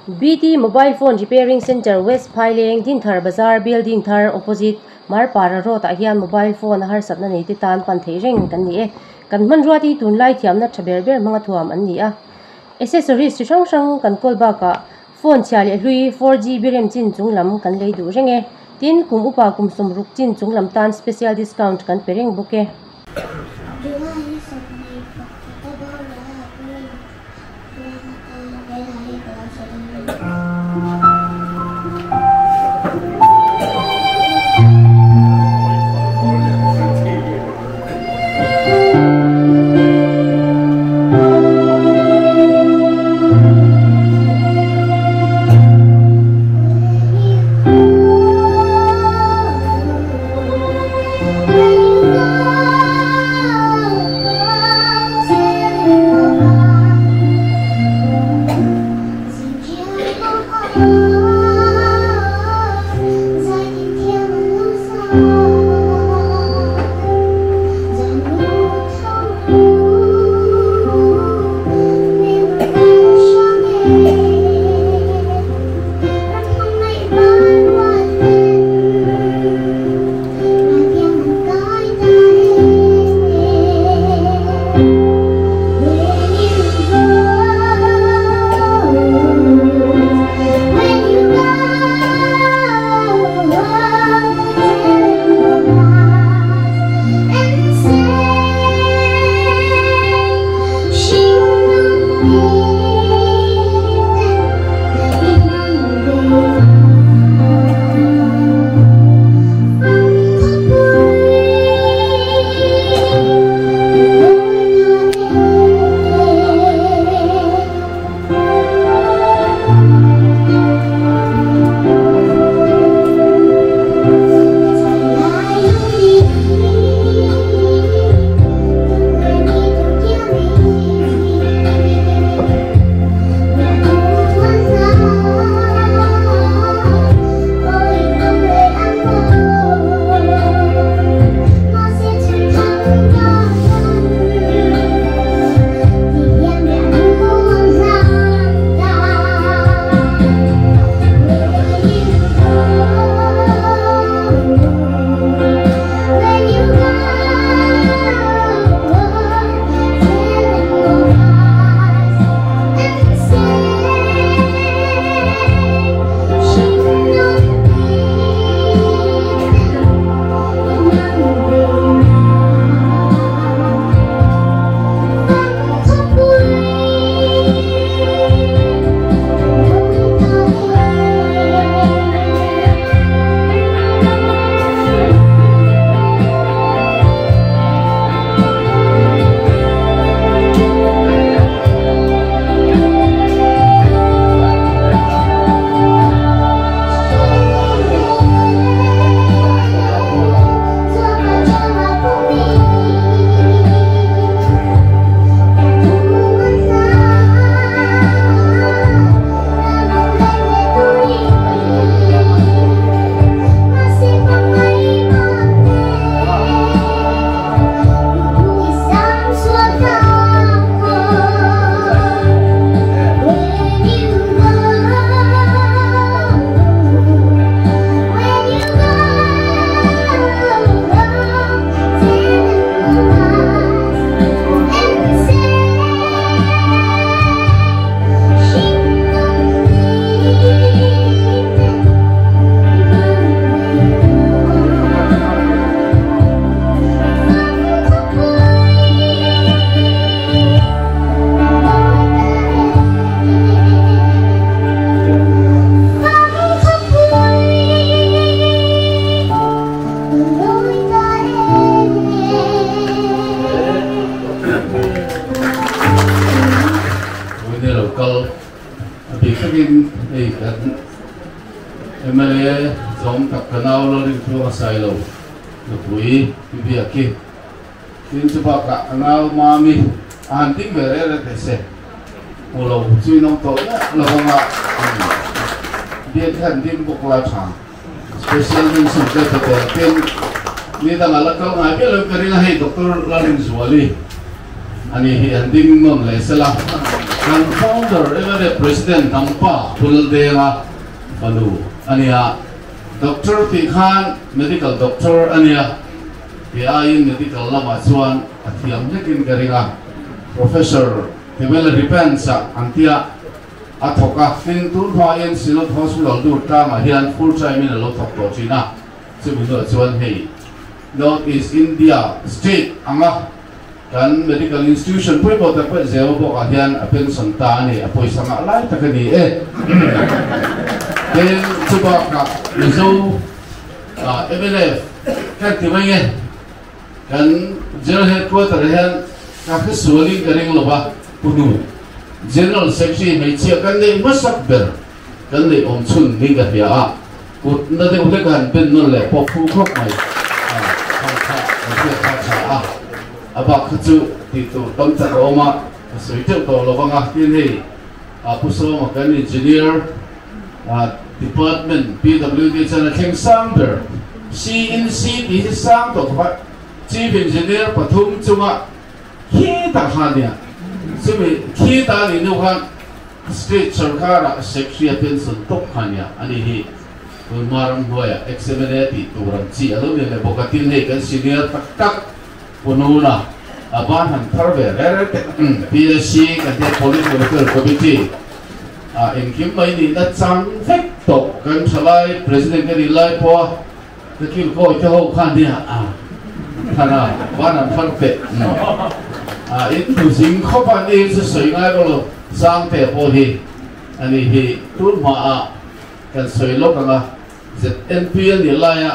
BT Mobile Phone Repairing Centre West Phaileng Dinthar Bazar Building thar opposite Marpara road ah hian mobile phone a harsatna nei te tan pan theih reng kan ni e. Kan hmanrua te hi tunlai thiamna tha ber ber hmanga thuam an ni a. Accessories chi hrang hrang kan kawl bakah phone chhia leh hlui 4GB rem chin chung lam kan lei duh reng e. Tin, kum upa kum 60 chin chung lam tan special discount kan pe reng bawk e. July hi 21 a boral a, April tluang atan he hla hi ka lo sawi dawn a ni. A bik takin hei kan mla zawng tak ka nau la rin tluang a sai lo nupui pi Biaki tin chu bakah ka nau Mami a han ding ve rel rel thei se hmu lo chu in awm tawh miah lo anga Biaki han ding bawk la tha special mention te pe tawh tin ni dangah la kal ngai miah lo in ka ring a hei Doctor Lalrinzuali ani hi han ding nawn leh sela. Kan founder MLA President Dampa Puldenga fanu a nia. Doctor tih khan medical doctor a nia. Kei aiin medical lamah chuan a thiam hlekin ka ring a. Professor Timela Ripens-a an tia a thawk a. Tin, tun hmain Synod Hospital Durtlangah hian full time in a lo thawk tawh thin a. Chumi hnuah chuan hei North East India State anga kan medical institution pawimawh tak pawh Zema bawkah hian a pension ta a ni, a pawisa ngah lai tak a ni e. Tin, chu bakah Mizo mnf kan ti mai nge, kan General Headquarter hian ka hre sualin ka ring lo va, Punu General Secretary hmeichhia kan neih hmasak ber kan neih awm chhun niin ka hria a, kut na deuh hlek a han pen nawn leh pawh phu khawp mai. Kha kha kan hriat kha tha a, a bak kha chu tih tur tam tak a awm a, ka sawi teuh tawh lo vang a, tin hei Pu Sawma kan engineer department PWD chuan a thleng sang ber CNC tih hi sang tawh khawp a, Chief Engineer pathum chunga khi tak kha nia, chumi khi ta nih hnu khan State sorkara Secretary pension tawp kha nia a ni hi tun hma ram hnuaiah ex-MLA tih tur ang chi a lo ni leh bawk a, tin hei kan senior tak tak Pu Nuna a ban han thar ve reng reng teh PAC kan tia Political Affairs Committee ah engkim mai nihna chang vek tawh kan thalai President ka nih lai pawha ka kilkawi te ho kha nia a thana ban an thar teh a in thu zing khawp a ni chu sawi ngai bawk lo Sangte pawh hi a ni hi tun hmaah kan sawi lawk ang a ZNP a nih laia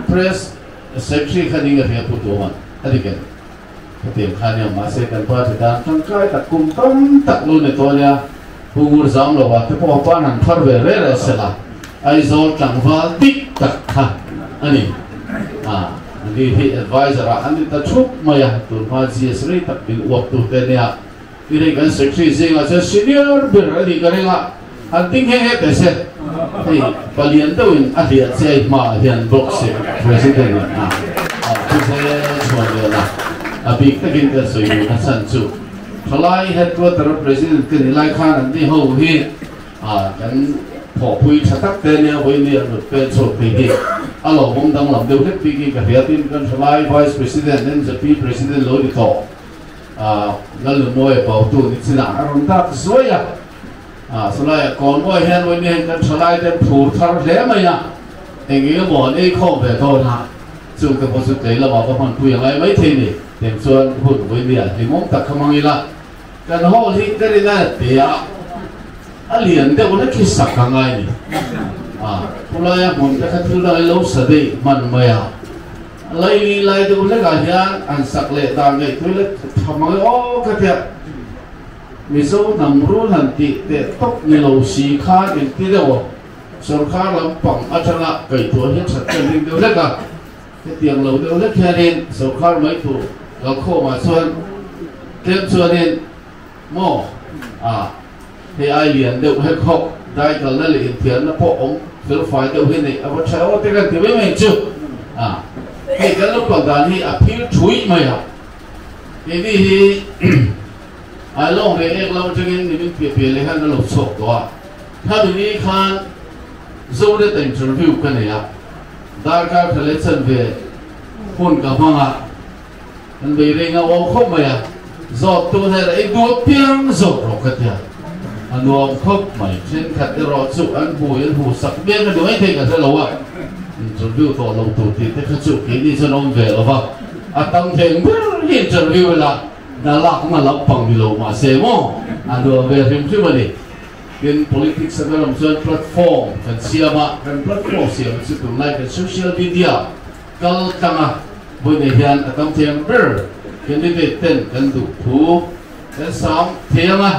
Press Secretary kha ning a hria pu tu man a dik em? Hetiang kha nia mahse kan party tan tangkai tak kum tam tak lo ni tawh ania Pu Ngur zam lo ah te pawh pan han thar ve reh reh sela Aizawl tlangval dik tak kha a ni. A ni hi adviser ah an ni ta thup mai a tun hma GS rei tak min uap tu te nia I hei kan secretary zingah chuan senior ber a nih ka ring a, han ti nghe nghe teh se. Hei palian deuhin a hliah che ai hmaah hian block se president in a thu hle chhuan vel a, a bik takin kan sawi duh na chhan chu thalai headquarter a president ka ni lai khan an ni ho hi kan thawhpui tha tak te nia vawiin an rawn pen chhuak thei hi a lawmawm danglam deuh hlek bik in ka hria tin kan thalai vice president MZP president lo ni tawh. Lalnunmawia pautu ni chinah a rawn dak zuai a, chulaiah Kawnmawi hian vawiin hian kan thalai te phur thar hle mai a, eng eng emaw an ei khawm ve dawn a, chung te pawh chu tlei lamah va hmanpui a ngai maithei ni, tiang chuan hun vawiin ah hlimawm tak kha hmang ila, kan hall hi ka rin a te a, a lian deuh hlek hi sak a ngai ni, chulaia hmun te kha thil dang in lo sa daih hman mai a. Laili lai deuh hlekah hian an sak leh dan ngaihtuah leh tha mang e aw ka tia. Mizo hnam rul han tih teh tawp ni lo si khan engti deuh aw sorkar lampang atanga kaihtuah hi that kan ring deuh hlek a. Hetiang lo deuh hlek hianin sorkar mai tur kalkhawmah chuan tlem chuanin maw a hei ai lian deuh hek hawk dai kalna leh inthiarna pawh awm fel fai deuh hi neih a va tha aw te kan ti mai mai chu a hei kan lo kal dan hi a phil thui mai a keini hi ai lawng reh ek lam atangin nimin piah piah leh khan ka lo chhuak tawh a khami ni khan Zonet a interview ka nei a darkar tha leh chanve hun ka hmang a. Kan bei reng a awm khawp mai a, zawt tu hnen ah i duat piang zawk rawh ka tia, a nuam khawp mai. Thenkhat erawh chu an hmui an hmuh sak mek a ni mai thei ka hre lo a, interview tawh lo tur tih te kha chu keini chuan awm ve lo va, a tam theng ber hi interview ila hna lakna lampang ni lo mahse maw a nuam ve hrim hrim a ni. Tin, politics a kan awm chuan platform kan siam a, kan platform siam chu tunlai kan social media kal tlang a, Vawiinah hian a tam thiam ber candidate ten kan duh thu kan sam thiam a,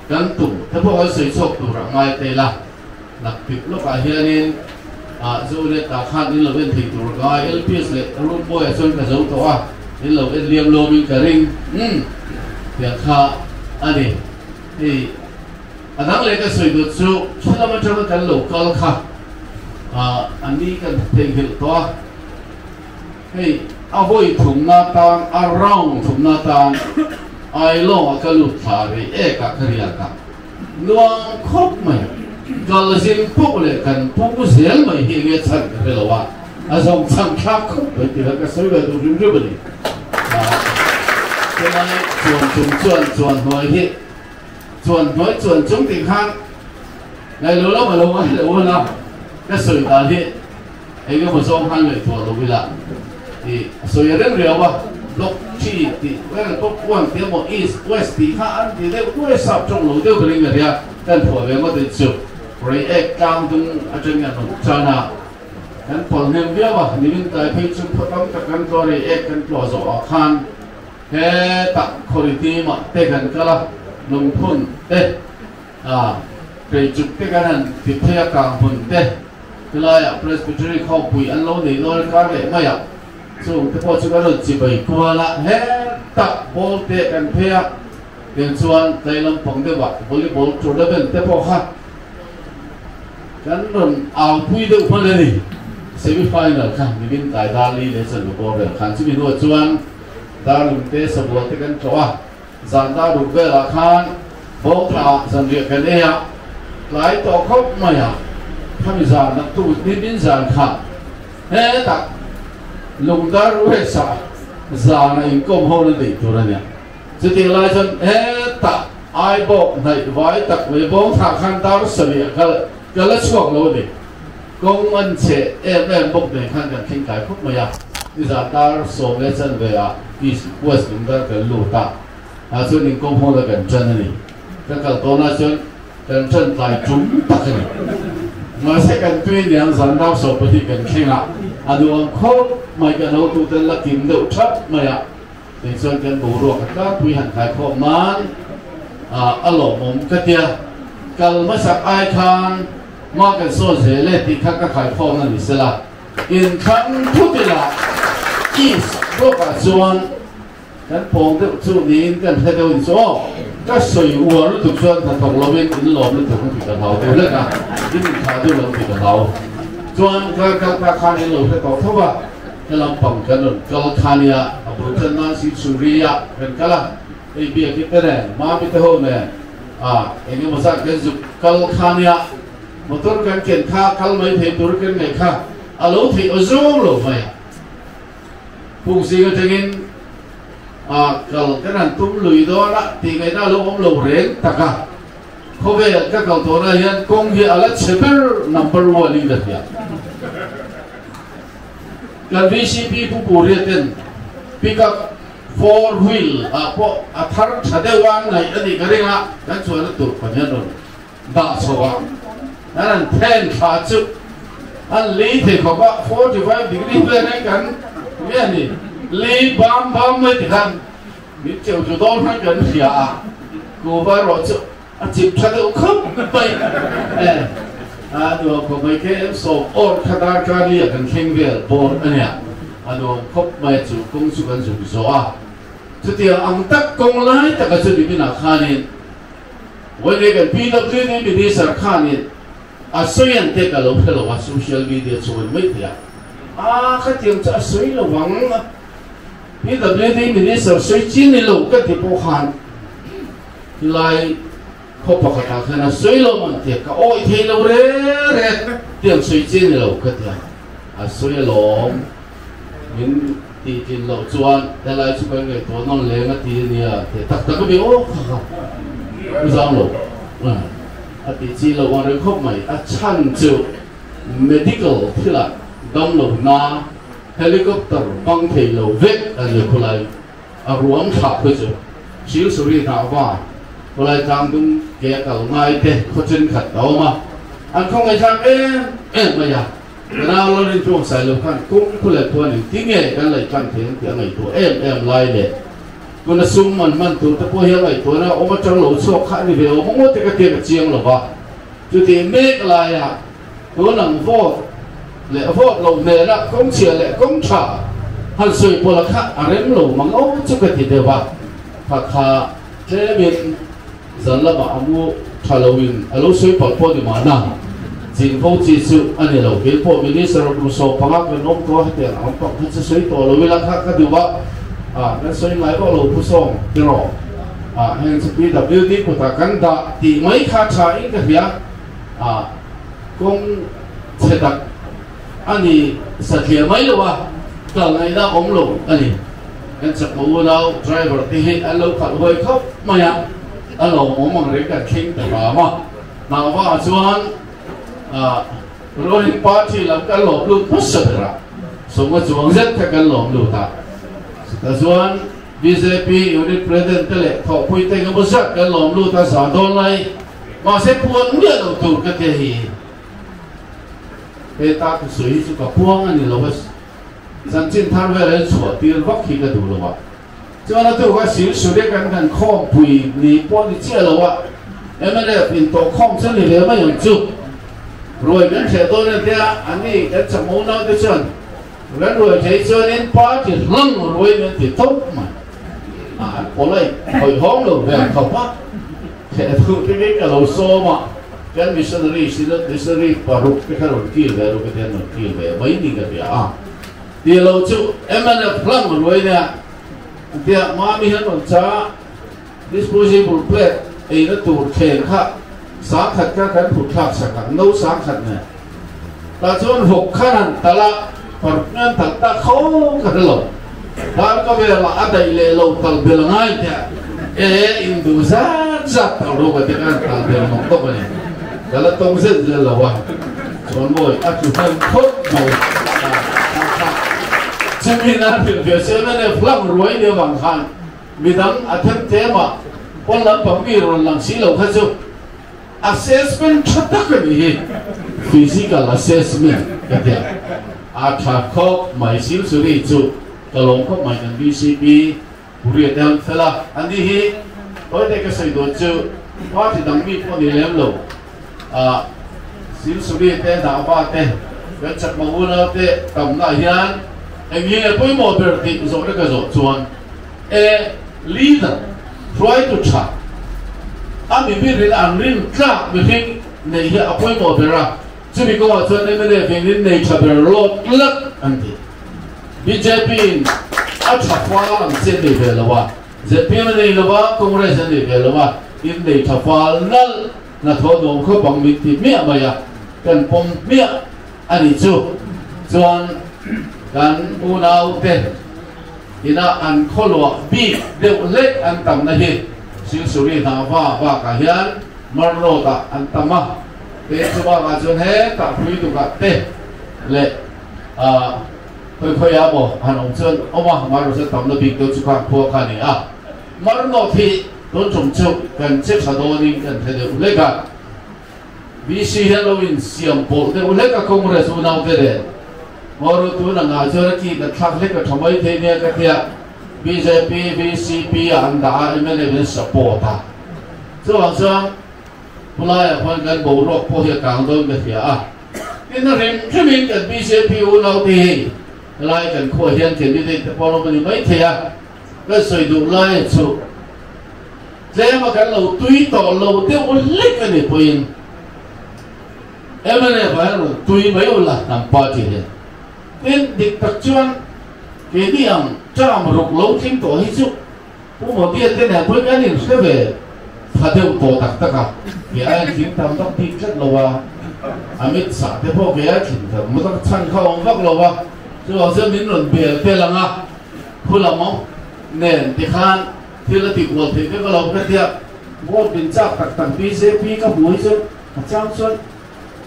kan tum te pawh kan sawi chhuak tur a ngai ta ila. Naktip lawkah hianin Zonet ah khan in lo en thei tur ka ngai, LPS leh Runboy ah chuan ka zo tawh a, in lo en liam lawmin ka ring umm tiang kha a ni. Hei a dang leh ka sawi duh chu thil atanga kan lo kal kha a ni kan theihnghilh tawh a. Hei a vawi thumna tan, a round thumna tan Ailawng ah ka lut thla rei ek ah ka riak a, nuam khawp mai. Kal zin pawh leh kan pu zel mai hi enge chhan ka hre lo a, a zawng chhan thlak khawp mai tih kha ka sawi ve duh hrim hrim a ni. Chulai chuan chung chuan chuan hnuai hi chuan hnuai chuan chung tih khan ngailo lam a lo ngai lo a, ka sawi dan hi Eng emaw zawng khan ngaihtuah lo ila tih a sawi a reng riau a, Block three tih vel pawh one tih emaw east west tih kha an ti deuh nuai sap tawng lo deuh ring a ria, kan phuah ve ngawt in chu Reiek tlang dung atangin an rawn chan a, kan pawl hnem viau a, nimin tlai phei chu khaw tam tak kan tlawh Reiek kan tlawh zawh ah khan hetah Khawriti mah te kan kal a, Lungphun te. A keichuk te kan han ti phei a kang hmun te helaiah Presbytery khawmpui an lo nei nawl kar leh mai a, chung te pawh chu kan rawn chibai kual a, hetah ball te kan phei a, tiang chuan tlai lampang deuhah volleyball tournament te pawh kha kan rawn au pui deuh hman a ni. Semi final kha nimin tlai dar li leh chanve bawr vel khan chumi hnuah chuan darlung te sabual te kan tlawh a. Zan dar ruk velah khan bawngthla zanriah kan ei a, tlai tawh khawp mai a, khami zan nak tu nimin zan kha hetah lungdar ruhesa zana inkawm ho na neih tur a nia. Chutiang lai chuan hetah Aibawk hnaih vai tak mai bawngthla khan dar sarih kal ka la chhuak lo a ni. Kawng an cheh em em bawk nen khan kan thleng tlai khawp mai a, nizan dar 10:15 ah East West Lungdar kan lut a, ah chuan inkawm hawla kan tan a ni. Ka kal tawnah chuan kan tan tlai tum tak a ni. Mahse kan tui niang zan dar 12 kan thleng a, a nuam khawp mai kan hotuten la kim deuh thap mai a, tichuan kan boruak a tlangpui han thlai khawp nan a lawmawm ka tia. Kal hmasak ai khan Hma kan sawn zel e tih kha ka khaikhawm a ni sela, inthlang thut ila East block ah chuan kan pawng deuh chu niin kan hre deuh a ni chu aw. Ka sawi uar lutuk chuan hnathawk lovin in lawm lutuk ang tih ka hlau deuh hlek a, in inthah deuh lo tih ka hlau. Chuan kar kal ta khan in lo hre tawh tho a, he lampang kan rawn kal kha nia, a bul tan nan Silchuri ah kan kal a, hei biak hi te nen, Mami te ho nen, A eng emaw zat kan zuk kal kha nia, motor kan ken kha kal mai thei tur kan ngaih kha a lo theih aw zawng lo mai a. Puk zing atangin a kal kan han tum lui dawn a tih ngaihna a lo awm lo reng tak a. Khawvel ka kal tawhna hian kawng hi a la chhe ber number one in ka hria. Kan VCP Pu Puria ten pick up Four wheel ah pawh a thar tha deuh a ngaih a nih ka ring a, kan chuan a tur pahnih an rawn dah chho a, an han then thla chu an lei thei khawp a, 45 degree vel reng kan nge a ni, lei bam bam mai ti khan min cheu chu dawn khan kan hria a, kuhva erawh chu a chip tha deuh khawp mai e, a nuam khawp mai KM 10 awr kha darkar li ah kan thleng vel bawr a nia, a nuam khawp mai chu kawng chu kan zuk zawh a, chutiang ang tak kawng lai taka chu nimin ah khanin Vawilei kan PWD Minister khanin a sawi an te ka lo hre lo a, social media chu an mai thei a, a khatiang chu a sawi lo vang. PWD Minister sawi chi ni lo ka ti pawh khan Tilai khaw pakhatah khan a sawi lo man tia ka awih thei lo re re tiang sawi chi ni lo ka tia a sawi alawm min tih tlin loh chuan helai chu kan ngaihtuah nawn leng a ti a nia ti tak tak a mi aw kha kha u zang lo a tih chi loh ang reng khawp mai a chhan chu medical thilah damlo na Helicopter bang thei lo vek a ni khawlai a ruang thlah khawi chu Silsuri hnah va khawlai tlang dung ke a kal ngai te khaw thenkhat a awm a, an khawngaih thlak em em mai a, ka nau lo rin chuang sai lo khan kawng khu leh khuan engti nge kan laih tlang thei ang tih a ngaihtuah em em lai leh tuna sum man hman tur te pawh hi a ngaihtuahna awm atang lo chhuak kha a ni ve awm ngawt te ka tia ka chiang lo va, chutih mek laia Tun ang vote leh vote lo hnena kawng chhia leh kawng tha han sawi pawlh a kha a rem lo mang o chu ka ti deuh a, kha kha tlemin zan lamah a mu tha loin a lo sawi palh pawh ni mahna chin fo chi chu a ni lo. Kei pawh Minister kum 15 kan awm tawh a, hetiang ang pang kha chu sawi tawh lo ila kha ka duh a, kan sawi ngai vak lo Pu Sawng tiraw? A heng chu PWD kutah kan dah tih mai kha tha in ka hria a, kawng chhe tak a ni satliah mai lo a, kal ngaihna awm lo a ni. Kan chakma unau driver te hi an lo khalh huai khawp mai a, a lawmawm ang reng kan thleng ta hram a. Hnahva chuan Ruling Party lam kan lawm lut hmasa ber a, sawmnga chuang zet kha kan lawm lut a. Chutah chuan bjp Unit President te leh thawhpui te engemaw zat kan lawm lut a, zan dawn lai mahse puan miah lo tur ka tia hi. Heta thusawi hi chu ka puang a ni lo a, chanchin thar vel a chhuah tir vak hi ka duh lo a. Chuan a tuk a sil suri kan kan khawmpui ni pawh ni chiah lo a, mnf in tawh khawm chu ni ve mai ang chu. Ruai kan hreh dawn en tia an ni kan chak mo nau te chuan kan ruai thei chuanin party hlang ruai min ti tawp mai. A an polite hawihhawm lo ve ang khawp a, hreh duh te khi ka lo sawm a, kan missionary synod missionary paruk te kha rawn kil ve ru ka tia an rawn kil ve mai ni ka hria a. Ti lo chu mnf hlang ruai nia an tia Mami hian rawn cha disposable plate eina tur thleng kha sangkhat kha kan phut thlak sak ang no sangkhat nen tah chuan vawk khan han talh a paruk nge an talh tak kho ka hre lo dar ka velah a daih leh lo tal bel a ngai tia e in duh zat zat talh ru ka ti khan tal bel mawk tawp a ni ka la tawng zet zel lo a. Chuan mawi a tlu hnem khawp mai chumi nan hrilh ve se mnf hlang ruai ni avang khan midang a them tlem a pawn lampang mi rawn lang si lo kha chu assessment tha tak a nih hi physical assessment ka tia a tha khawp mai Silchuri chu ka lawm khawp mai kan VCP Puriate an fel a ani hi tawite ka sawi dawn chu party dang mi pawh ni lem lo. A Silsuri te Nava te kan chakma unau te tamna hian eng nge pawimawh ber tih zawhna ka zawh chuan e leader hruaitu tha a mimirin an rin tlak mihring neih hi a pawimawh ber a, chumi kawngah chuan mnf in in nei tha ber lawt tlat an ti. Bjp in a tha fal ang che nei ve lo a, zpm a nei lo a, Congress a nei ve lo a, in nei tha fal nalh. Hnathawh nuam khawp ang min ti hmiah mai a, kan pawm hmiah a nih chu. Chuan kan unaute ina an khawluah bik deuh hlek an tamna hi Silsuri hnahva bakah hian Mar Road-ah an tam a, te chu bakah chuan hetah Hruidukah te leh khawi khawiah maw han awm chuan awm a, Mar Road chuan tamna bik deuh chu khang khua kha a ni a. Mar Road hi Tun tum chu kan che tha dawnin kan hre deuh hlek a, BC hian lo insiam pawlh deuh hlek a Congress unaute nen. Maw tun angah chuan a ki kan thlak hlek a tha mai thei nia ka tia, bjp, bcp ah an dah a, mnf in support a. Chuvang chuan khulaiah khuan kan boruak pawh hi a kang dawn ka hria a. Tin a rim hrimin kan bjp unaute hi helai kan khuaah hian candidate te pawh an awm a ni maithei a. Kan sawi duh lai chu tlema kan lo tui tawh lo deuh hlek a ni pawhin mnf ah hian rawn tui mai ula hnam party hian. Tin, dik tak chuan keini ang term ruk lo tling tawh hi chu Pu Modi-a te nen pawhin kan inhre ve tha deuh tawh tak tak a, kei aiin tling tam tak bik tlat lo a, Amit Shah te pawh kei ai tling tam tak chhan kha awm vak lo a, chuvang chuan min rawn bel tel ang a. Khulam awm nen tikhan thil a ti kual theih vek alo ka tia, vote min chak tak tak bjp ka hmu hi chuan a chang chuan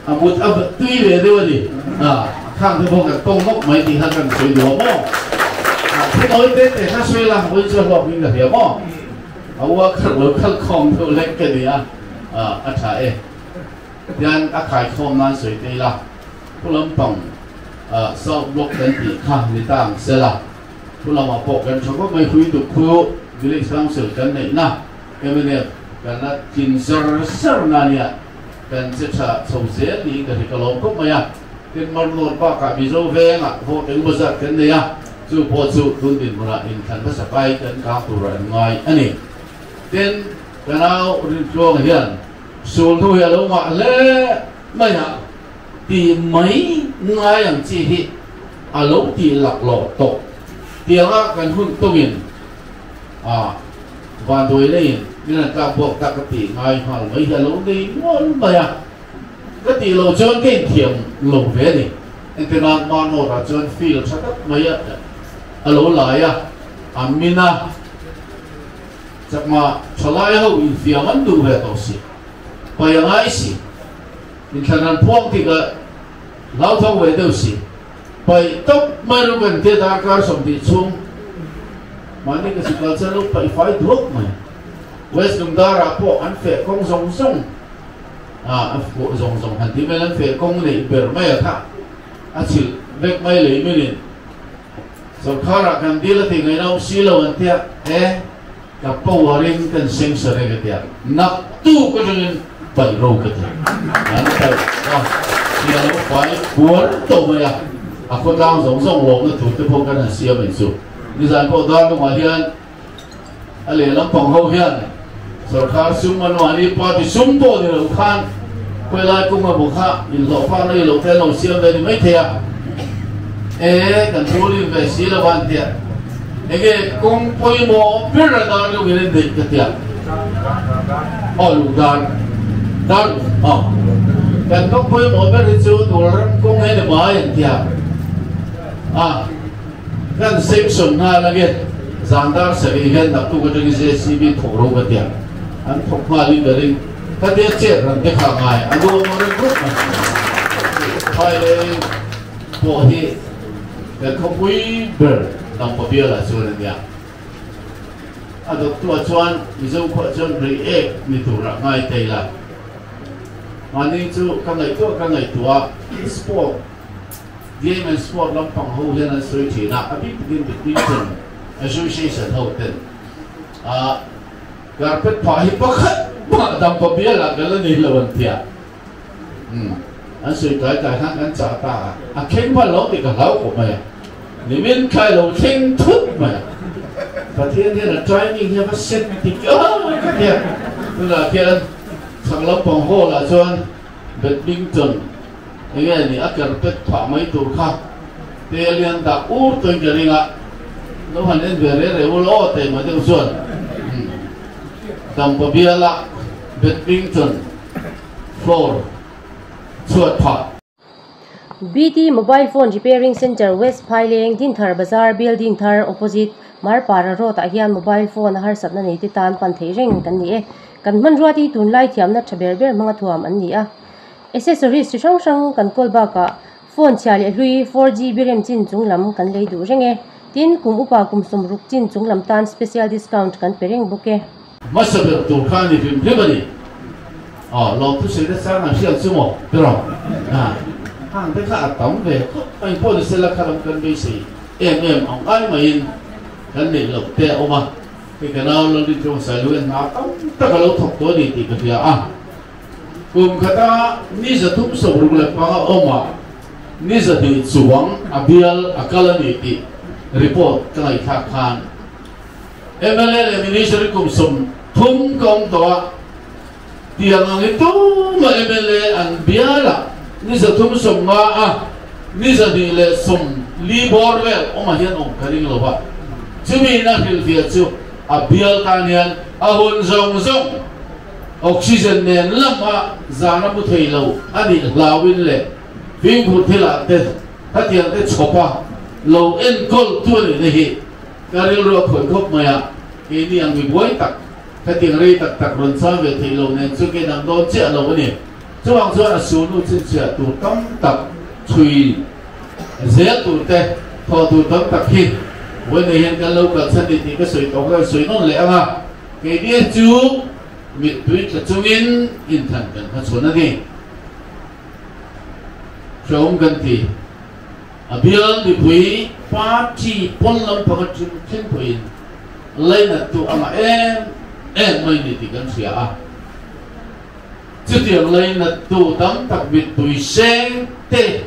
a mut a tui ve deuh a ni a, khang te pawh kan tawng nawk mai tih kha kan sawi duh a maw? Thu nawi te te kha sawi la hawi chu a hlawk in ka hria maw? A ua khalh lo khalh khawm deuh lek ka ni a, a tha e. Tian a khaikhawm nan sawi te ila. Thu lampang South Block kan tih kha ni ta ang sela, thu lamah pawh kan tha khawp mai. Huiduk khu Village Council kan neihna mnf kan la tlin zar zar na nia, kan che tha chho zel niin ka hre ka lawm khawp mai a. Tin, Marlawt bakah Mizo vengah vote engemaw zat kan nei a, chu pawh chu tun dinhmunah inthlan hmasa kai kan kang turah an ngai a ni. Tin, ka nau Rintluanga hian sul hnu hi a lo ngah hle mai a. Tih mai ngai ang chi hi a lo tih laklawh tawh tianga kan hun tawngin a Vanduai leiin min han tlak buak tak ka tih ngai nghal mai hi a lo nei mual mai a, ka tih loh chuan ka inthiam lo ve a ni. Engtinan Manor-ah chuan field tha tak mai a lo lai a, a min a, chakma thalai ho infiam an duh ve tawh si, pai a ngai si, inthlan an phuang tih ka hlauthawng ve deuh si. Paih tawp mai ru kan tia darkar 20 chhung mahni ka sikal chuan lo paih fai duak mai. West Lungdarah pawh an feh kawng zawng zawng a pawh zawng zawng han ti mai an feh kawng neih ber mai a kha a chhilh vek mai lei minin sawrkharah kan dil a tih ngaihna awm si lo an tia e ka power in kan seng sa reng a tia naktuk atangin paih ro ka ti an paih a tia lo fai puar tawh mai a a khawtlang zawng zawng lawmna tur te pawh kan han siam ang chu nizan pawh dar lungah hian a lehlam pang ho hian sorkar sum an mahni party sum pawh ni lo khan khawilai kung a bu kha inhlawh fak na i lo te an lo siam ve ni maithei a e kan ruling ve si lo an tia enge kawng pawimawh ber a dar lung in an neih ka tia aw lung dar dar aw kan kawng pawimawh ber hi chu dul ram kawng he ni mai an tia a Kan section nghal ange, zan dar sarih hian naktuk atangin JCB thawk ro ka tia, an thawk nghal in ka ring, ka tia chet ran te kha ngai a nuam ang reng rup mai. Phaileng pawh hi kan khawpui ber Dampa bialah chuan a nia. A dawttuah chuan Mizo khuah chuan Reiek ni turah ngai thei la. Mahni chu ka ngaihtuah ka ngaihtuah a, sport Game and Sport lampang ho hian an sawi thin a, a bik takin Badminton Association ho ten a carpet phah hi pakhat mah dampa bialah kan la nei lo an tia. Umm an sawi tlai tlai khan kan chah ta a, a thleng hman lo tih ka hlau khawp mai a, nimin thlai lo thleng thut mai a, Pathian hian a timing hi a va set dik a ka tia. Tunah khian chhak lampang hall ah chuan Badminton Enge ni a carpet phah mai tur kha te a lian dah ur tawhin ka ring a, lo han en ve reh reh ul aw teh mah deuh chuan Dampa biala badminton floor chhuat phah. BT Mobile Phone Repairing Centre West Phaileng Dinthar Bazar Building thar Opposite Marpara Road ah hian mobile phone a harsatna nei te tan pan theih reng kan ni e. Kan hmanrua te hi tunlai thiamna tha ber ber hmanga thuam an ni a. Accessories chi hrang hrang kan kawl bakah phone chhia leh hlui 4GB rem chin chung lam kan lei duh reng e. Tin, kum upa kum 60 chin chung lam tan special discount kan pe reng bawk e. Hmasa ber tur kha a ni hrim hrim a ni. Aw, lawmthu sawi te chang an hriat chu maw? Tiraw? Ha, hang te kha a tam ve khawp mai pawh ni sela kha lam kan beisei em em ang ai maiin kan neih loh te a awm a. Hei ka nau Lalrintlung Sailu hian hna tam tak a lo thawk tawh a ni tih ka hria a. Kum khata ni 365 awmah ni 200 chuang a bial a kal a ni tih report ka ngaihthlak khan mla leh Minister kum 30 ka awm tawh a, tiang ang hi tumah mla an bialah ni 350 a ni 240 bawr vel awmah hian awm ka ring lo va, chumi in a hrilhfiah chu a bial tan hian a hun zawng zawng Oxygen nen lama zan a mu thei lo a nih hlauin leh fimkhur thilah te hetiang te chhawpa lo enkawl tu a nihna hi ka rilru a khawih khawp mai a, keini ang mi buai tak hetiang rei tak tak rawn chang ve theih lo nen chu ke dang dawn chiah lo a ni. Chuvang chuan a sunu chhinchhiah tur tam tak chhui zel tur te thawh tur tam tak hi vawiin hian kan lo kalchhan ni tih ka sawi tawh kha kan sawi nawn leh ang a. Keini chu mittui tla chungin inthan kan hmachhawn a ni. Hrehawm kan ti. A bial mipui party pawn lampang atang thleng pawhin lainattu a ngah em em mai ni tih kan hria a. Chutiang lainattu tam tak mittui seng te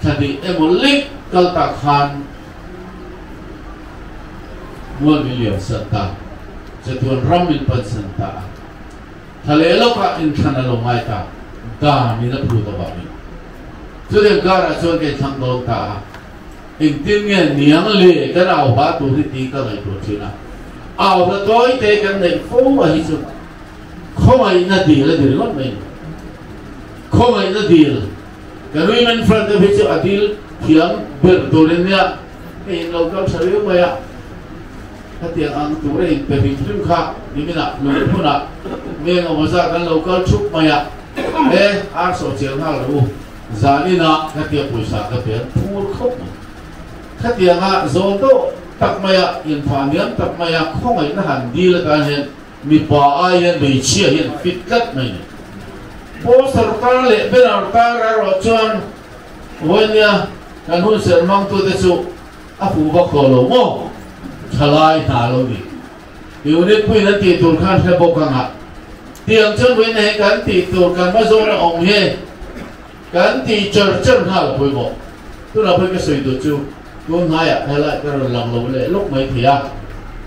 thla hnih emaw lek kal tak khan mual min liam san ta, chatuan ram min pan san ta a, thla leh lawkah inthlan a lo ngai ta, dan in a phut avangin. Chutiang karah chuan ka inthlang dawn ta a, engtin nge niang le kan au hah tur hi tih ka ngaihtuah thin a. Au hla tawi te kan neih fo a hi chu khawngaihna dil a ni ringawt mai ni. Khawngaihna dil kan Women Front te hi chu a dil thiam ber turin nia hei in lo kal tha riau mai a, khatiang ang tur a inpe hrim hrim kha niminah lungphunah meng awm zat an lo kal thup mai a, e ar sawh chiang nghal rawh u, zaninah khatia pawisa ka pe an phur khawp mai. Khatianga zawl deuh tak maia inphah niam tak maia khawngaihna han dil atan hian mipa ai hian hmeichhia hian fit tlat mai ni. Poster tar leh banner tar erawh chuan vawinia kan hun serh hmangtute chu a fuh vak tawh lo maw? Thalai hna lo ni. Unit puiin an tih tur khan hre bawk ang a. Tiang chuan vawiin hei kan tih tur kan hma zawn a awm hi. Kan tih char char nghal a pawimawh. Tunah pawhin ka sawi duh chu tun hnaiah helai ka rawn lang lo leh lawk mai thei a,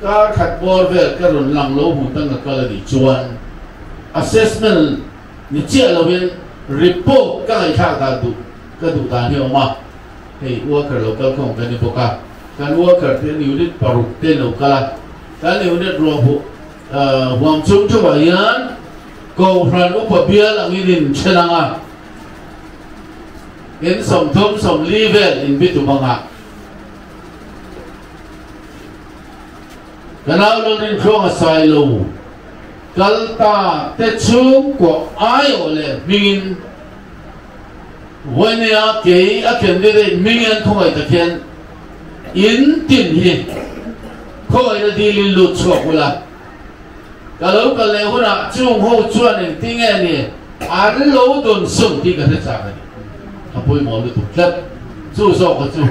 kar khat bawr vel ka rawn lang lo hmun dang ka kal a nih chuan assessment ni chiah lovin report ka ngaihthlak dan duh ka duh dan hi a awm a, hei worker lo kal khawm kan ni bawk a, kan worker te an unit paruk te lo kal a, kan unit ruahbuh huam chung theuhah hian Kohhran upa bial angin in then ang a, in 30 40 vel in bitum ang a. Ka nau Lalrinthluang a sai lo kal ta te chhungkaw aiawh leh hmingin vawinia kei a candidate hmingin an khawngaih tak hian in tin hi khawngaihna dilin lut chhuak ula. Ka lo kal leh hunah chung ho chuan engti nge ni an lo dawn sum tih ka hre chak a ni. A pawimawh lutuk tlat. Chu zawka chu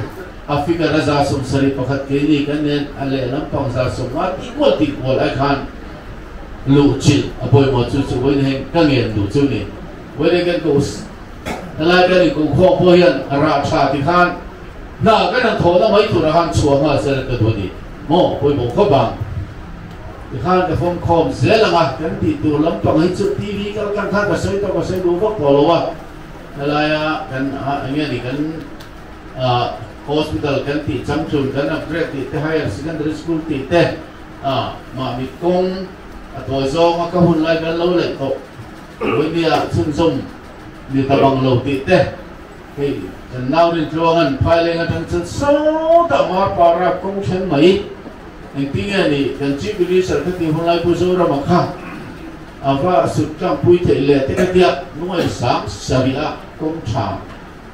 a figure a 70% keini kan nen a lehlam pang 50% tih kual tih kual ai khan luh chilh a pawimawh chu chu vawiin heng ka ngen duh chu ni. Vawiin kan ko helai kan inkohkhawm pawh hian rah tha ti khan hna kan han thawhna mai turah khan chhuah nghal sel ka duh a ni. Maw pawimawh khawp ang. Tikhan ka fawm khawm zel ang a, kan tih tur lampang hi chu TV kal tlang khan ka sawi tawh ka sawi duh vak tawh lo a, helaia kan eng nge ni kan hospital kan tih changtlun kan upgrade tih te higher secondary school tih te mahni kawng a tawi zawng a ka hun lai kan lo laih tawh vawinia chhunzawm ni ta bang lo tih te hei kan nau Rintluanga'n Phaileng atang chuan sawtah Marpara kawng thleng mai. Engtin nge ni kan Chief Minister kha tih hunlai Pu Zorama kha a va sut tlangpui theih le te ka tia lungaih sang sarih a kawng tha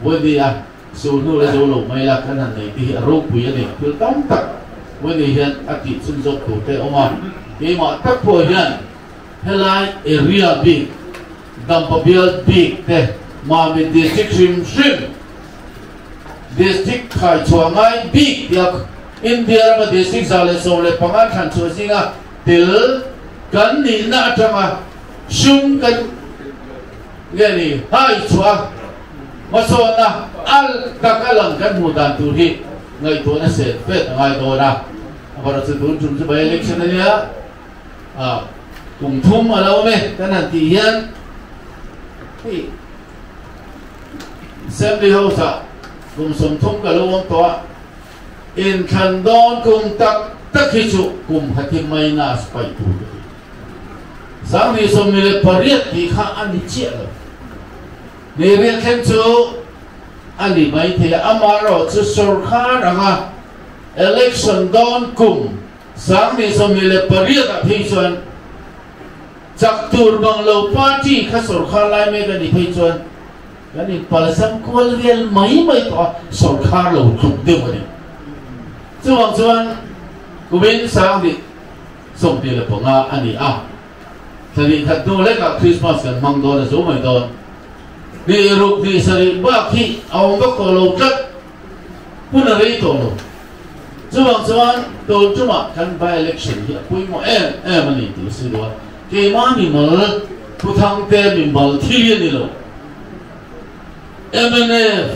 Wendy a su hnu la zo lo mai la kan han nei te hi a ropui a ni thil tam tak Wendy hian a tih chhun zawk tur te a awm a keimah tak pawh hian helai area bik Dampa bial bik te Mamit district hrim hrim District khaichhuah ngai bik tia India rama district 115 thlanchhuah zinga tel kan nihna atanga sum kan nge ni haichhuah hmasawnna al tak a lang kan hmuh dan tur hi ngaihtuahna set vet a ngai dawn a. Amaherawhchu tun tum chu by election a nia, kum thum a lo awm e kan han tih hian hei Assembly House ah kum 30 ka lo awm tawh a, inthlan dawn kum tak tak hi chu kum khat hi minus paih tur ka ti. 2028 tih kha a ni chiah lo. Ni riat thleng chu a ni maithei a, amaherawhchu sorkar anga election dawn kum 2028 ah phei chuan Chak tur bang lo party kha sorkar lai mek a nih phei chuan kan inpalzam kual vel mai mai tawh a, sorkar lo tluk deuh a ni. Chuvang chuan kumin 2025 a ni a, thla hnih khat hnu hlekah Christmas kan hmang dawn a zo mai dawn. Hnih ruk hnih sarih bak hi a awm vak tawh lo tlat, hun a rei tawh lo. Chuvang chuan tun tumah kan by-election hi a pawimawh em em a ni tih a sawi duh a, keimah mimal Pu Thangte mimal thil hi a ni lo, mnf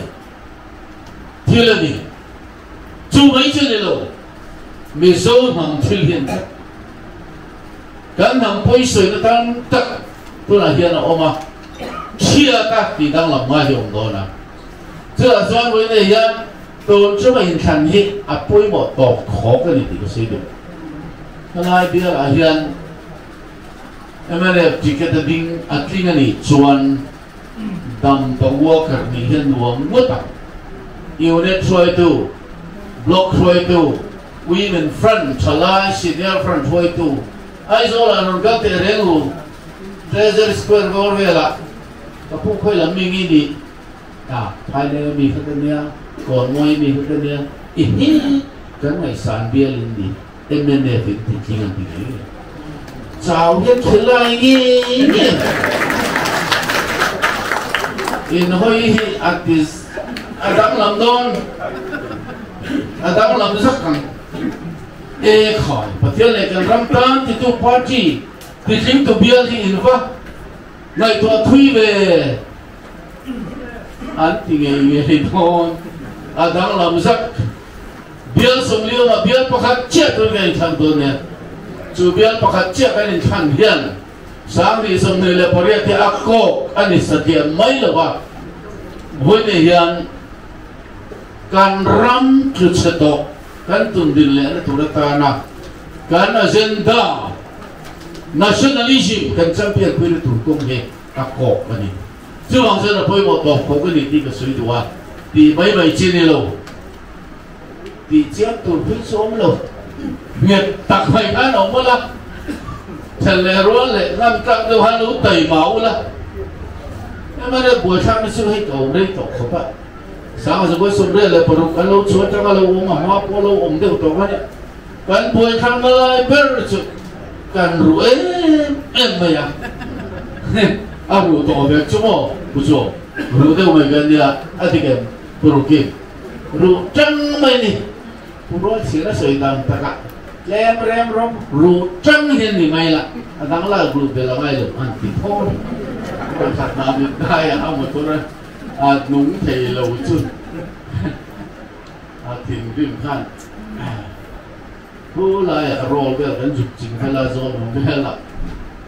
thil a ni, chu mai chu a ni lo, Mizo hnam thil hi a ni tlat. Kan hnam pawisawina tam tak tunah hian a awm a, chhiata tih danglam ngai hi a awm dawn a, chutah chuan vawiin hian Tun chunga inthlan hi a pawimawh tawp khawk a ni tih ka sawi duh. Helai bialah hian mnf ticket a ding a tling a nih chuan Dampa worker nih hi a nuam ngawt ang. Unit hruaitu, Block hruaitu, Women Front, Thalai Senior Front hruaitu, Aizawlah rawn kal teh reng u, Treasury Square bawr velah ka pu khawi lam mi ngi nih a, Phaileng a mi kha ka nia, Kawnmawi a mi kha ka nia, i hi kan ngaihsan bial in ni, mnf in ti tling an ti ngei ngei. Chau hian khilai ngei ngei in hawi hi a ti a danglam dawn, a danglam zak ang. E khai, Pathian leh kan ram tan titu party titling tu bial hi in va ngaihtuah thui ve an ti ngei ngei dawn, a danglam zak. Bial sawmliawmah bial pakhat chiah tur kan inthlan dawn nia. Chu bial pakhat chiah kan inthlan hian 2028 hi a kawk a ni satliah mai lo va, vawiin hian kan ram tlu chhe tawh kan tundin lehna tur atana kan agenda nationalism kan champion puina tur kawng hi a kawk a ni. Chuvang chuan a pawimawh tawp khawk a ni tih ka sawi duh a, tih mai mai chi ni lo. Tih chiam tur phei chu awm lo. Nghet tak mai khan awm ula, thel leh rual leh ngam tlak deuh han lo tai mau ula. Emaw buaithlak na chu hei ka awm rei tawh khawp a. Sanga Zabuai 36 an lo chhuah atanga lo awm a hma pawh lo awm deuh tawh kha nia. Kan buaithlak na lai ber chu kan ruh em em mai a. A ruh tawh vek chu maw Pu Chuau? Ruh deuh mai kan nia a dik em Pu Rukim? Ruh tang mai ni. Pu Rualchhin a sawi dan takah tlem rem rawm ruh tang hian ni mai la, a dang lak ruh bel a ngai lo an ti thaw. Pakhat hna mit daiah a motor a nung thei lo chu a thinrim khan Pu laiah rawl vel kan zuk ching vel a, zawn awm vel a,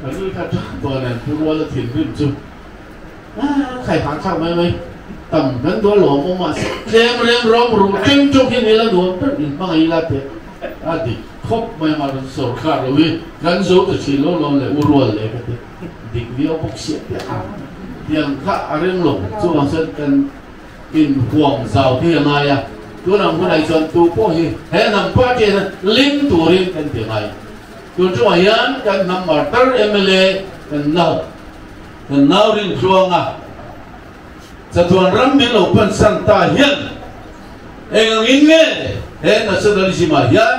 ka nui kha tang tawh nen Pu Ruala thinrim chu Khai hah thlak mai mai tam kan duh alawm awm a, tlem rem rawm ruh teng tawk hi ni la nuam ber in hmang ila teh a dik khawp mai a, sawrkar lo hi kan zo ta thin lo lawm leh u rual leh ka ti dik viau bawk sia teh a tiang kha a reng lo chuvang chuan kan in huam zau te hi a ngai a, tunang hunah hi chuan tu pawh hi he hnam party ah hian lim turin kan ti ngai tun tungah hian kan hnam martar mla kan nau Kan nau Rintluanga chatuan ram min lo pansan ta hian eng angin nge he nationalism ah hian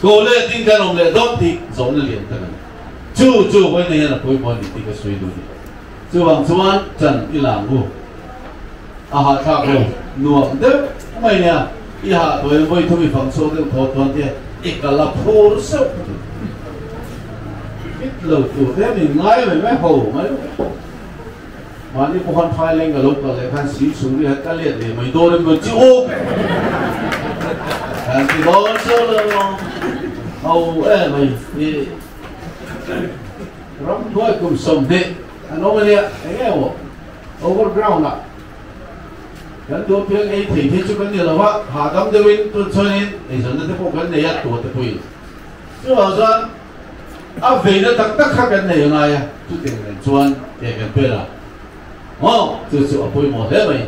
ko let in kan awm leh dawn tih zawhna lian tak a ni. Chu chu vawiin hian a pawimawh a ni tih ka sawi duh a ni. Chuvang chuan ṭan i lang u. A hahthlak lo nuam deuh mai nia, i hah tuai vawi thum i fang chhuak deuh thaw chuan te i kal a phur seuh thei. Fit lo tur te min ngai mai mai ho mai mahni pawh khan Phaileng ka lo kal leh khan si chhung ri khan ka let leh mai dawn em chi u kan ti dawn chu lo ho e mai i ram hnuai kum 20 an awm ania eng emaw Overground ah kan duh piang ei thei phei chu kan ni lo a, hahdam deuhin tun chuanin eizawnna te pawh kan nei a, tua te pawhin. Chuvang chuan a veina tak tak kha kan nei a ngai a, chutiang nen chuan ke kan pen a, maw chu chu a pawimawh hle mai.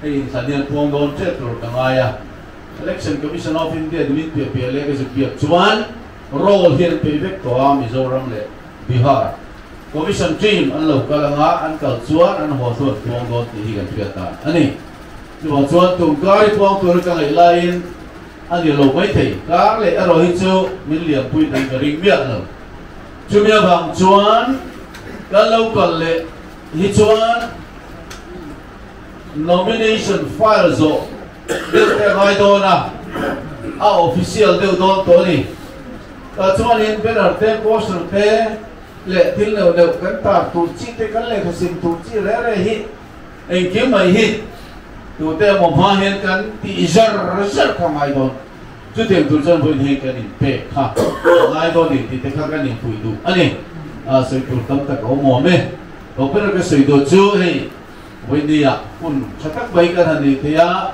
Hei inthlan hian phuang dawn tep tur ka ngai a, Election Commission of India ni min piah piah leh ka zuk biak chuan roll hi an peih vek tawh a, Mizoram leh Bihar Commission team an lo kal anga an kal chuan an haw chuan puang dawn tih hi kan hriat dan a ni. Chuvang chuan tum kar i puang tur hi ka ngaih laiin a ni lo maithei. Kar leh erawh hi chu min lianpui daih ka ring miah lo. Chumi avang chuan kan lo kal leh hi chuan nomination file zawh deuh te a ngai dawn a, a official deuh dawn tawh a ni. Tah chuanin banner te, poster te leh thil neuh neuh kan tar tur chi te, kan lehkha sim tur chi reh reh hi engkim mai hi tute emaw hma hian kan tih zar zar kha ngai dawn. Chutiang tur chuan vawiin hi kan inpek kha a ngai dawn ni tih te kha kan inpuih duh a ni. Sawi tur tam tak a awm awm e. Banner ka sawi duh chu hei vawiin hun tha tak mai kan han nei thei a.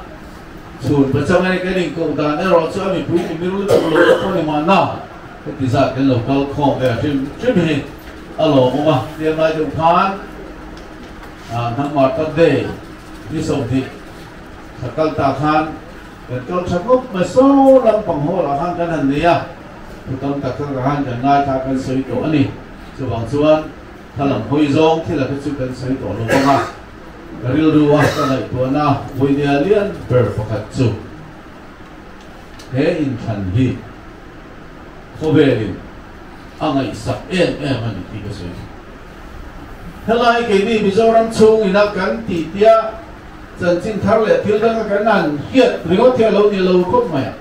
Chhun pachang a ni kan inkoh dan erawh chu a mipui mimir lutuk lo te pawh ni mahna. Heti zat kan lo kal khawm ve hrim hrim hi a lawmawm a, tlem lai deuh khan Hnam Martar Day ni 20 thla kal ta khan kan kal tha khawp mai saw lampang hall ah khan kan han nei a, thu tam tak tak ah khan kan ngaithla kan sawi tawh a ni. Chuvang chuan thla lam hawi zawng thil a kha chu kan sawi tawh lo bawk a, ka rilru a ka ngaihtuahna vawinia lian ber pakhat chu he inthlan hi khawvelin a ngaihsak em em a ni tih ka sawi thei. Helai keini Mizoram chhung ina kan tih tia chanchin thar leh thil danga kan han hriat ringawt hi a lo ni lo khawp mai a.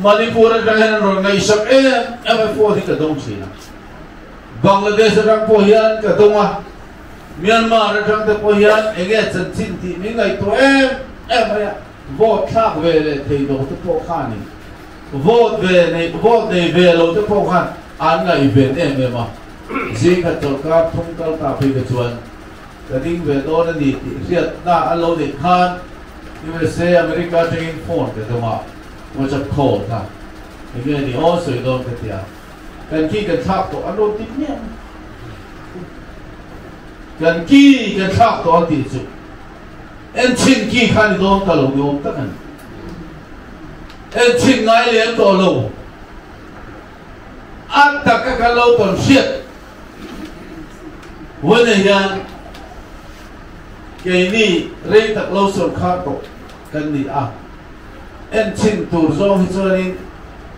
Manipur atang hian an rawn ngaihsak em em a, phone hi ka dawng thin a. Bangladesh atang pawh hian ka dawng a, Myanmar atang te pawh hian eng nge chanchin tih min ngaihtuah em em mai a, vote thlak ve leh thei lo te pawh khanin Vote ve nei vote nei ve lo te pawh khan an ngaihven em em a, zingkhat chawlhkar thum kal ta phei kha chuan ka ding ve dawn a ni tih hriatna an lo neih khan USA America atangin phone ka dawng a, WhatsApp call kha enge ni aw sawi dawn ka ti a, kan ki kan thlak tawh an rawn ti miah mai, kan ki kan thlak tawh an tih chu enchhin ki kha ni dawn ta lo ni awm tak a ni. Enchhin ngai lem tawh lo. A taka kan lo tawn hriat huaina hian keini rei tak lo sawrkhar tawh kan ni a, enchhin tur zawng hi chuanin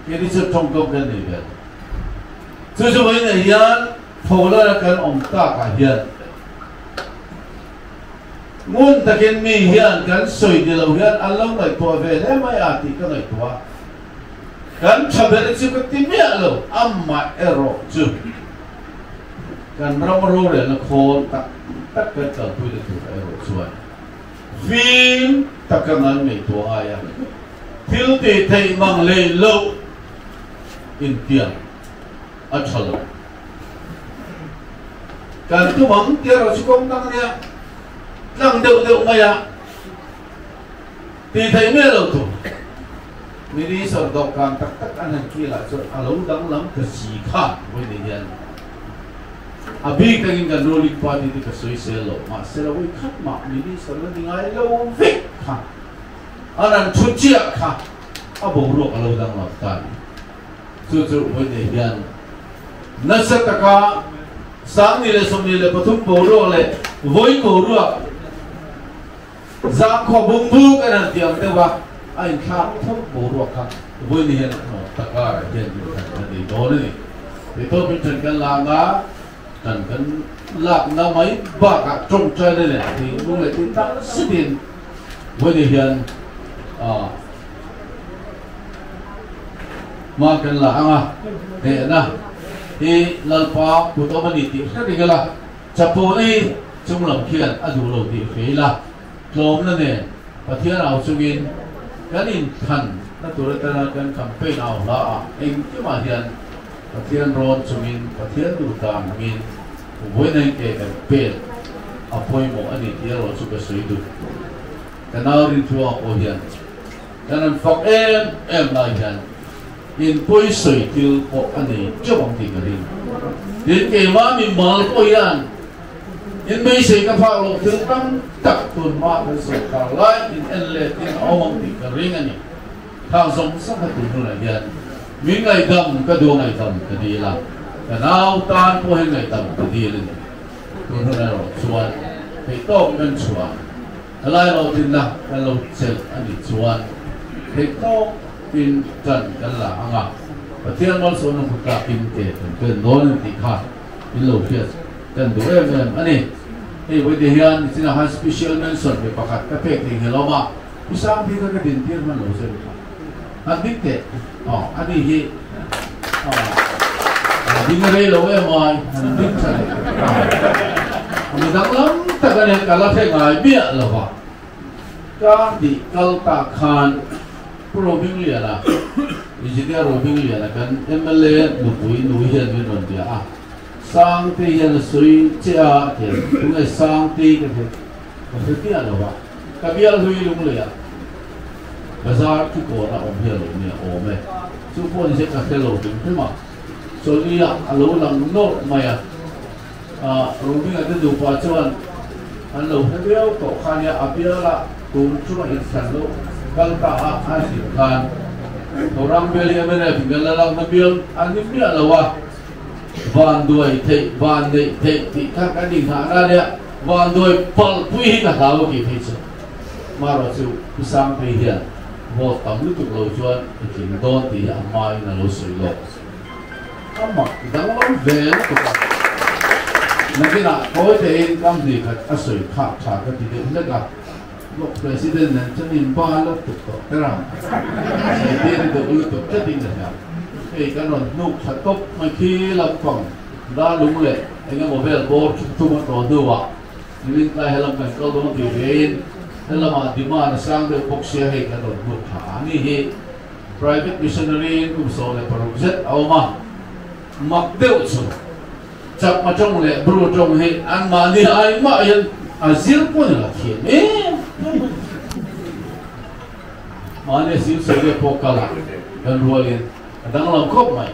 keini chu tawngkam kan nei ve lo. Chu chu vawiinah hian pholara kan awm takah hian Ngun takin mi hian kan sawi ni lo hian an lo ngaihtuah ve hle mai a tih ka ngaihtuah a, kan tha ber chu ka ti miah lo, amah erawh chu kan ram rorelna khawl tak tak kan kalpui na tur erawh chuan fim taka ngan ngaihtuah ngai a, thil tih theih mang lei loh intiang a tha lo. Kan tum ang tia rawh chu kawng dang ania, tlang deuh deuh mai a tih theih miah lo tur. Minister dawhkan tak tak an han kil ah chuan a lo danglam ta si kha vawi nei hian a bik takin kan ruling party te ka sawi sel lo, mahse la vawi khat mah minister la ni ngai lo vek kha an han thu chiah kha a boruak a lo danglam ta a ni. Chu chu vawi nei hian nasa taka 2023 boruak leh vawi boruak zangkhua bung buk an han ti ang deuh a, a inthlak thawk boruak kha vawi ni hian a hnawt ta karah hian inthlan a nei dawn a ni. Theitawpin ṭan kan lak a, ṭan kan lakna mai bakah ṭawngṭaina leh thinlung leh tih tak zetin vawi ni hian Hma kan la ang a, hnehna hi Lalpa kut awm a ni tih hre reng ila, chapona hi chung lam khian a duh lo tih hre ila, tlawmna nen Pathian au chungin kan inthlan na tur atana kan campaign au hla ah engkimah hian Pathian rawn chungin Pathian duh dan hmangin vawiin a inke kan pek a pawimawh a ni tih erawh chu ka sawi duh. Ka nau Rintluanga pawh hian Kan han fak em em lai hian in pawisawi thil pawh a nei teuh ang tih ka ring. Tin, keimah mi mal pawh hian in beisei ka phak loh thil tam tak tun hma kan sawrkar lai in en let in a awm ang tih ka ring a ni. Thang zawng zawng kha tun hunah hian min ngaihdam ka duh a ngaihdam ka dil a, ka nau tan pawh hian ngaihdam ka dil a ni. Tun hunah erawh chuan theihtawp kan chhuah. Helai hlawhtlinna kan lo chelh a nih chuan theihtawk in tan kan la ang a, Pathian malsawmna hmu tlakin ke kan pen dawn a ni tih kha in lo hriat kan duh em em a ni. Hei vawi te hian nichinah khan special mention ve pakhat ka pek thei nghel awm a, Pu Sangthi kha ka din tir hman lo zeu kha. Han ding teh aw a ni hi aw ding a rei lo em ai han ding tha leh aw mi danglam tak a nia ka la hre ngai miah lo va kar tih kal ta khan Pu Robingliana Engineer Robingliana kan mla nupui nui hian min rawn bia a Sangtei hian a sawi che a a ti a tunge Sangtei ka hre ka hre miah lo va ka bial hlui lunglei ah Bazar thu kawn a awm hi a lo nia awm e. Chu pawh ni se ka hre lo hrim hrim a. Chawlhni-ah a lo lang nawlh mai a, Rohminga te nupa chuan an lo hre viau tawh kha nia, a biala tun chunga inthlan lo kal ta a an hrilh khan Thorang bial hi mnf in kan la lakna bial a ni miah lo a, van duai theih, van neih theih tih kha kan inghahna a nia, van duai palpui hi ka hlau a tih phei chu. Marawh chu Pu Sangtei hian vote tam lutuk lo chuan i tling dawn tih hi a hmain a lo sawi lawk. A mak danglam ve lutuk a. Nakinah kawi tein kam hnih khat a sawi khak tha ka ti deuh hlek a, Block President nen chuan in ba lutuk tawh ber a, sawi tir deuh lutuk tlatin ka hria. Hei kan rawn hnuk tha tawp mai khi lampang darlung leh eng emaw vel bawr thuk thum a tawh hnuah Nimin tlai helam kan kal dawn tih vein helamah demand a sang deuh bawk sia hei kan rawn hnuk tha a ni hi. Private missionary in kum 16 zet a awm a, mak deuh chu Chakma tawng leh Bru tawng hi anmahni ai mah hian a zir pawh ni lo thiam em em a ni. Mahni a sil sawi leh pawh kal a kan rualin a danglam khawp mai.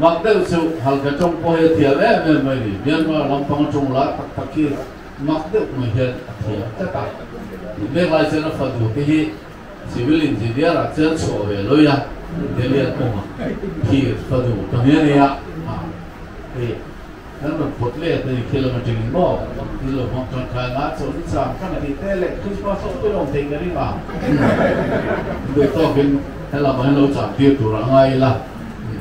Mak deuh chu Halkha tawng pawh hi a thiam em em mai ni. Myanmar lampang tawng lah tak tak hi mak deuh mai hian a thiam tlat a. Mek lai chuan a fanu te hi Civil engineer ah chuan chhuah ve lawih a, Delhi an awm a, thir fanu pahnih a nia, hei kan rawn pawt let a ni khi lam atangin maw thil lo hmang tangkai nga chaw ni chang kan tih te leh Christmas pawh pawh awm thei ka ring a, duh tawkin helam ah hian lo chang tir tur a ngai ila,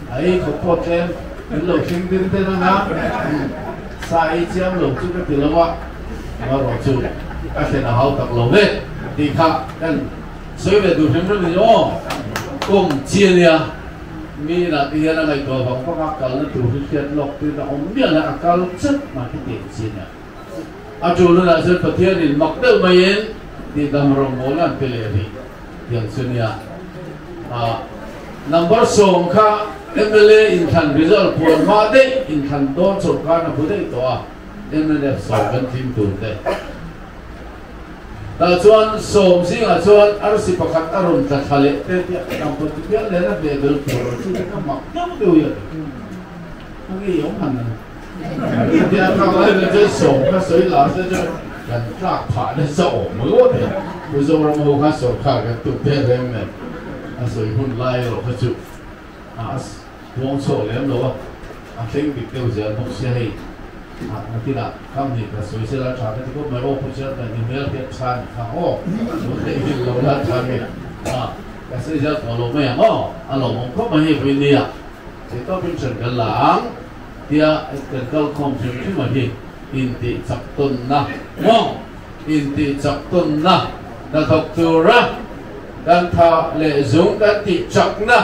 a ei khawp pawh tlem min lo thleng din den anga sa ei chiam lo chu ka ti lo a, amaherawh chu ka thlen a hau tak lo ve. Tih kha kan sawi ve duh hrim hrim a ni aw. Kawng chi a nia, mi inah te hian a ngaihtuah vang vang a, kalna tur hi hriat lawk tuin a awm miah leh a kal chat mai khi tih chi a nia. A tul hunah chuan Pathianin mak deuh maiin tihdam rawngbawlna an pe leh rih tiang chu nia. Number 10 kha mla inthlan result puan hma daih inthlan dawn sawrkarna hmu daih tawh a, mnf 10 kan tling tur te. Tah chuan 10 zingah chuan arsi pakhat a rawn tla thla leh te tia dang pawh ti pial nen a hmeh bel tur rawn chu te kha mak deuh deuh hi a ni. A ngei awm han a ni. Tia tlak lai vel chuan 10 kha sawi lar te chuan kan tlak phah nasa awm ngawt e. Pu Zoram ho khan sawrkhar kan tum te reng nen a sawi hun lai erawh kha chu a Puang chhuak lem lo a, a thleng dik deuh zel bawk sia hei. Nakinah kam ni ka sawi sela tha ka ti khawp mai aw Pu Chairman i hmel hian tha ni kha aw lo theih hil lo la tha nge a ka sawi zel tawh lo mai ang aw a lawmawm khawp mai hei vawiin nia theihtawpin ṭhen kan la ang tia kan kal khawm hrim hrim a hi intih chak tawnna maw intih chak tawnna hnathawk tura kan tha leh zung kan tih chakna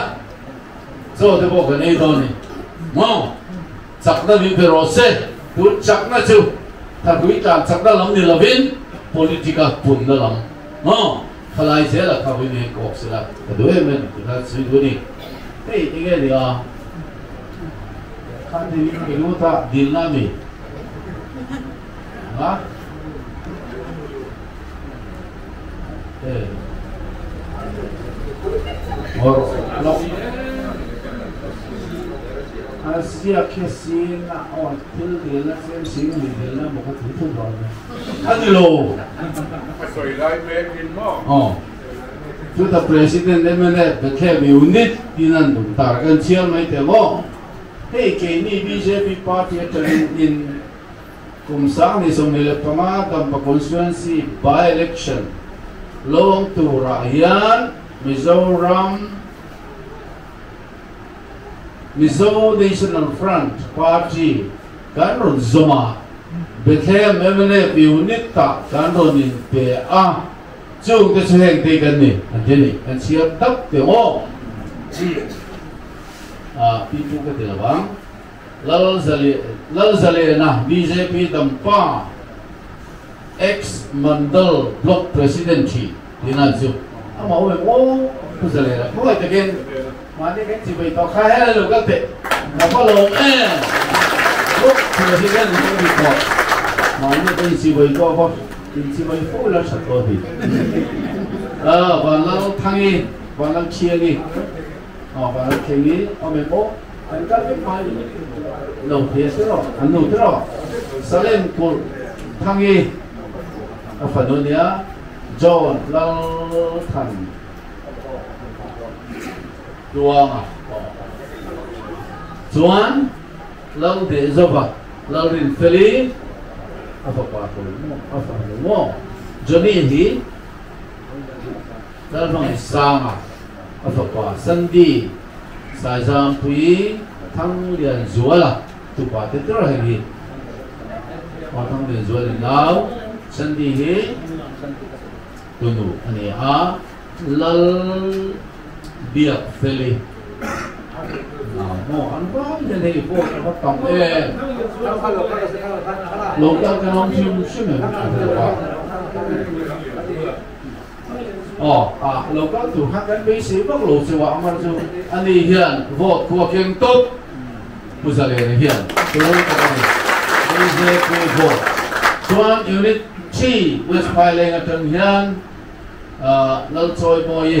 Chaw te pawh kan ei dawn ni maw? Chakna min pe rawh se, tun chakna chu thahrui tlan chakna lam ni lovin politica punna lam maw? Khalai zela kha vawi ni kawk sela ka duh em em ti khan sawi duh a ni. Hei enge ni a? Khan dil in ka lut a, dilna a mi? Ha? Chuta President mnf Bethlehem Unit tin an dum tar kan chhiar mai teh maw? Hei keini bjp party atangin in Kum 2025 Dampa Constituency by-election lo awm turah hian Mizoram Mizo National Front Party kan rawn zawm a, Bethlehem mnf unit ah kan rawn inpe a, chungte chu heng te kan ni an ti a ni, kan chhiar tak teh aw. Pi pu ka ti lo ang. Lalzalena, bjp Dampa ex Mandal Block President thi tina chu amah awm em aw Pu Zalena khawngaih takin mahni kan chibai tawh kha hel lo kal teh ka va lawm em Block President kan ni tawh mahni kan chibai tawh va in chibai fo la tha tawh hi Vanlalthangi Vanlalthiangi Vanlalthiangi awm em aw. An kal vek mai lo thei a tiraw? An nu tiraw? Salem kulh Thangi a fanu nia John Lalthan Tluanga chuan Laldehzova Lalrinfeli a fapa tur maw a fanu maw Johnny hi Lalhmangaihsanga a fapa Sandy Saizampuii Thanglianzuala tupa te tur heng hi aw Thanglianzuala nau Sandy hi tunu a ni a Lal Biakfeli nau maw an vai hian hei vote a va tam em lo kal kan awm hrim hrim em a ti lo a. Aw ah lo kal tur khan kan beisei vak lo cheu a Amar chu ani hian vote khu a keng tawp Pu Zalena hian tur tak a ni BJP vote chuan Unit 3 West Phaileng atang hian Lalchawimawi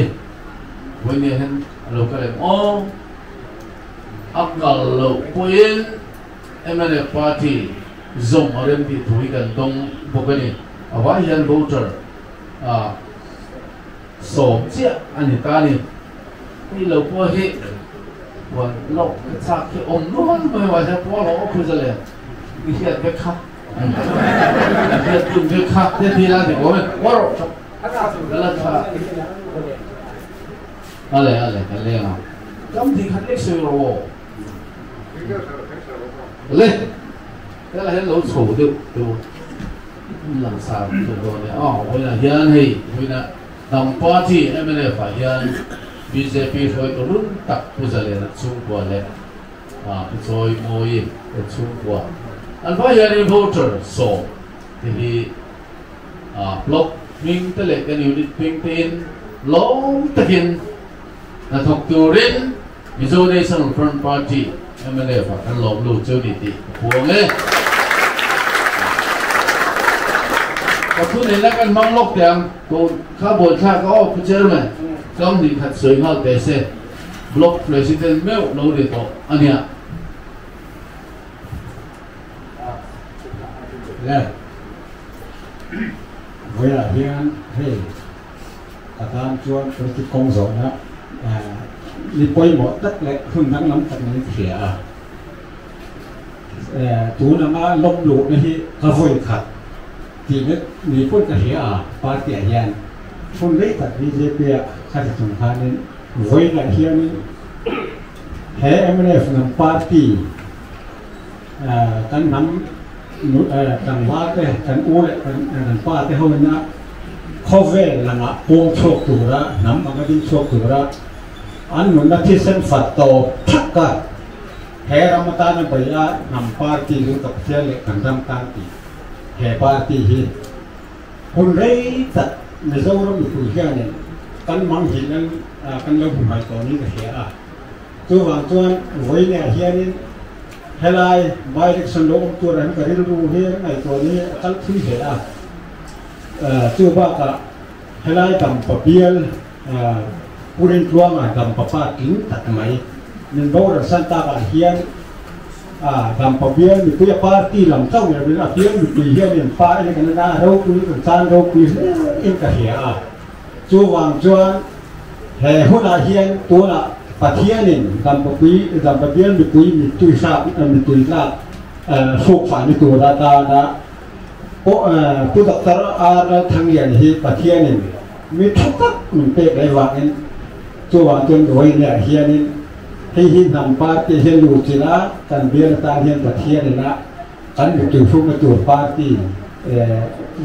vawinia hian a lo kal em aw a kal loh pawhin mnf party zawm a rem tih thu hi kan dawng bawk a ni. A vai hian voter 10 chiah a ni ta a ni. Hei lo pawh hi puan loh ka chak hi awm nual mai mai hian puan loh a phu zalen i hriat vek kha i hriat tum vek kha te ti la dik awm e war ka la tha ale ale kan leng a kam ti khat lek sawi rawh aw le hela hian lo chho deuh deuh langsar tur dawn nia aw vawiinah hian hei vawiinah Hnam Party mnf ah hian bjp hruaitu run tak Pu Zalena chhungkua leh Pu Chawimawi te chhungkua an vai hianin voter 10 te hi block hming te leh kan unit hming tein lawm takin hnathawk turin Mizo National Front Party, mnf, ah kan lawm lut chu ni tih ka puang e. Ka thu neihna kan hmang lawk teh ang, ko kha buaithlak a aw Pu Chairman, kam hnih khat sawi nghal teh se, Block President meuh lo ri tawh a nia. Le, vawiah hian hei. A tan chuan politic kawng zawhna ni pawimawh tak leh hun danglam tak niin ka hria a. Tun anga lawm luhna hi ka vawi khat tih leh ni pawn ka hria a, party ah hian hun rei tak bjp ah ka ti chung khanin vawiinah hianin he mnf lam party kan hnam tlangval te, kan u leh kan pa te ho ina khawvel langah puang chhuak tura hnam anga ding chhuak tura an nunna thisen fat tawp thak a, he ram atana bei a hnam party chu ka Pathian leh kan ram tan tih he party hi hun rei tak Mizoram mipui hianin kan manghilh an kan lo hmu mai tawh niin ka hria a. Chuvang chuan vawiinah hianin helai by-election lo awm turah hian ka rilru hi ngaihtuah ni a kal thui hle a. Chu bakah helai dampa bial Pu Rintluanga dampa pa tling tak mai min boral san takah hian dampa bial mipui a party lam chauh ni lovin a bial mipui hianin pa en kan en a, ropui kan chan ropui hle in ka hria a. Chuvang chuan he hunah hian tunah Pathianin Dampapui, Dampabial mipui mittui hrak, mittui tlak hruk fah ni tur atana Pu Doctor R. Thanglian hi Pathianin mi tha tak min pek leh vangin chuvang chuan vawiinah hianin hei hi hnam party hian luhchilh a, kan bial atan hian Pathianin a kan mittui hrukna tur party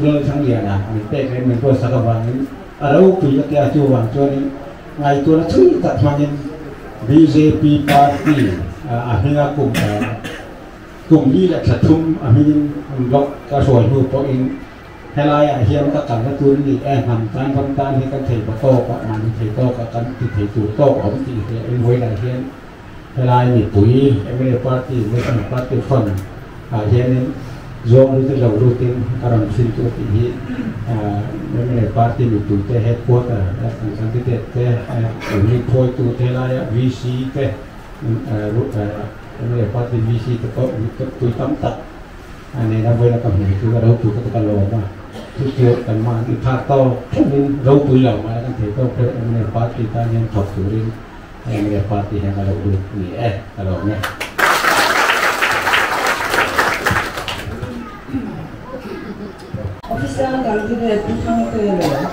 Lalthangliana min pek leh min ruatsak avangin a ropui a tia chuvang chuanin ngaihtuahna thui tak hmangin bjp party a hminga kum kum li leh thla thum a hmingin block ka hruai hnu pawhin helaiah hian ka kalna tur a ni e, hnam tan ram tan hi kan thei ba tawk a, mahni thei tawk a kan ti thei tur tawk a awm tih leh invawilah hian Helai mipui mla party National Party Front ah hianin zawng lut lo lutin ka rawn hrilh tu tih hi mla party mipuite headquarter kan candidate te unit hruaitu te laia VC te MLA party VC te pawh pui tam tak a nena vawiin a ka hmu chu ka ropui ka ti ka lawm a, chu chu kan mahni phak tawk theuhin ropui lo mahla kan thei tawk theuh MLA party tan hian thawk turin MLA party hian ka lo lut ni e, ka lawm e. Official candidate Pu Thangte leh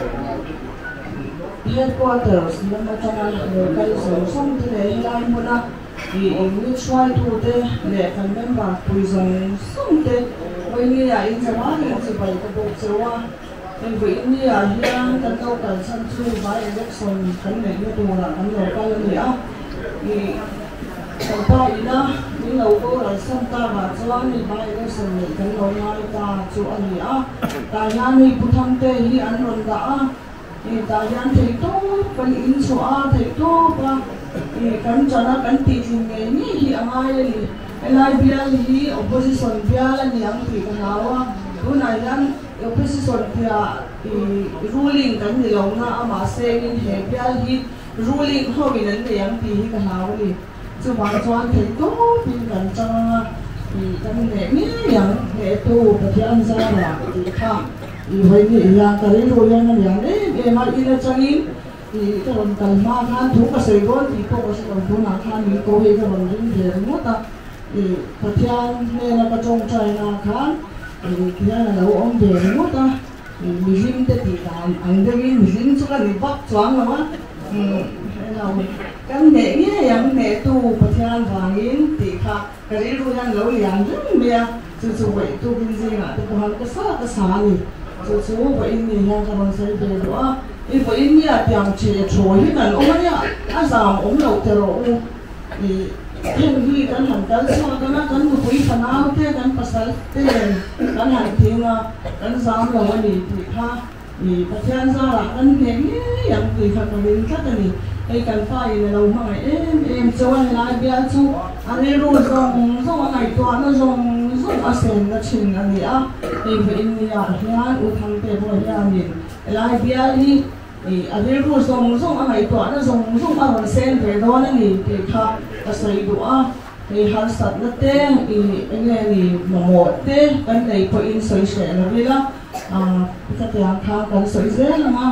Headquarters lam atanga lo kal zawng zawng te leh helai hmuna ih unit hruaitute leh kan member pui zawng zawng te Vawinia in zavai in chibai ka bawk cheu a. Hei Vawinia hian kan lo kal chhan chu by election kan neihna turah kan lo kal a ni a. Ih kan pa ina min lo boral san takah chuan hei by election neih kan lo ngai ta chu a ni a. Tah hian hei Pu Thangte hi an rawn dah a. Ih tah hian theihtawp kan inchhuah a, theihtawp a ih kan chan a, kan tihtlin ngei ngei hi a ngai a ni. Helai bial hi opposition bial a ni ang tih ka hlau a, tunah hian opposition tia ih ruling kan ni lo na a, mahse engin he bial hi ruling ho in an nei ang tih hi ka hlau a ni. Chuvang chuan theihtawpin kan chang ang a, ih kan hneh ngei ang, hnehtu Pathian zara tih kha ih vawi nih hian ka rilru hian a lian em em a, in atangin ih ka rawn kal hma khan thu ka sawi dawn tih pawh ka hre lo, tunah khan min ko hi ka rawn ring ve ringawt a, ih Pathian hnena ka tawngtaina khan ih tihian a lo awm ve ringawt a. Mihlim te tih dan ang deuhin mihlim chu ka ni vak chuang lo a, helo kan hneh ngei ang hnehtu Pathian vangin tih kha ka rilru hian lo lian reng mai a, chu chu vawi tukin zingah te pawh han ka sa ka sa a ni, chu chu vawiin ni hian ka rawn sawi ve duh a, i vawiin nia tiang ṭhe thawi hi kan awm a nia, a zam awm loh te rawh u. Ih, heng hi kan han kal chhuak ang a, kan nupui fanau te, kan pasal te nen kan han thing a, kan zam lo a ni tih kha ih Pathian zarah kan hneh ngei ang tih kha ka ring tlat a ni. Hei kan pa in a lo hmangaih em em chauh a, helai bial chu a rilru zawng zawng a ngaihtuahna zawng zawng a senna thin a ni a, hei vawiin nia hian U Thangte pawh hianin helai bial hi Ih, a rilru zawng zawng, a ngaihtuahna zawng zawng a rawn sen ve dawn a ni tih kha ka sawi duh a. Hei harsatna te, ih, eng nge ni mamawh te kan nei pawhin sawi hreh lo ila, ah, khatiang khan kan sawi zel ang a.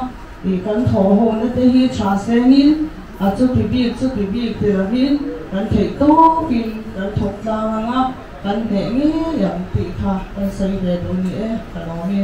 Ih, kan thawhhawhna te hi tha sengin, a chuti bik chuti bik ti lovin kan theih tawpin kan thawk tlang ang a, kan hneh ngei ang tih kha kan sawi ve duh ni e, ka lawm e.